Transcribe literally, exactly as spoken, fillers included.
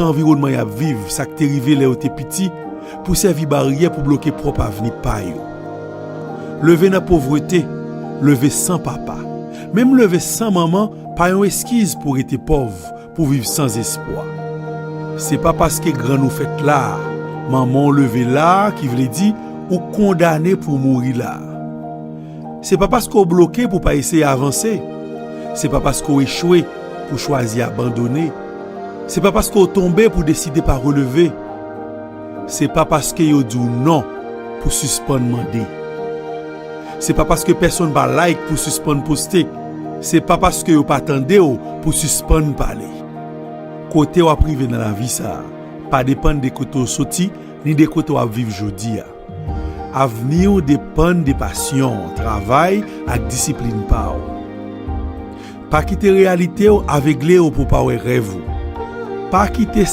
anviwònman y ap viv, sa k te rive lè yo te piti, pou sèvi baryè pou bloke pwòp avni pa yo. Leve nan povrete, leve san papa. Menm leve san manman pa yon eskiz pou rete pòv, pou viv san espwa. Se pa paske grann ou fèt la a, manman w leve la a, ki vle di ou kondane pou w mouri la a. Se pa paske w bloke pou w pa eseye avanse. Se pa paske w echwe pou w chwazi abandone. Se pa paske w tonbe pou w deside pa releve. Se pa paske yo di w non pou w sispann mande. Se pa paske pèsonn pa like pou w sispann poste. Se pa paske yo pa tande w pou w sispann pale. Kote w ap rive nan lavi sa a pa depann de kote w soti ni de kote w ap viv jodi a. Avni w depann de pasyon, travay ak disiplin pa w. Pa kite reyalite w avegle w pou w pa wè rèv ou. Pa kite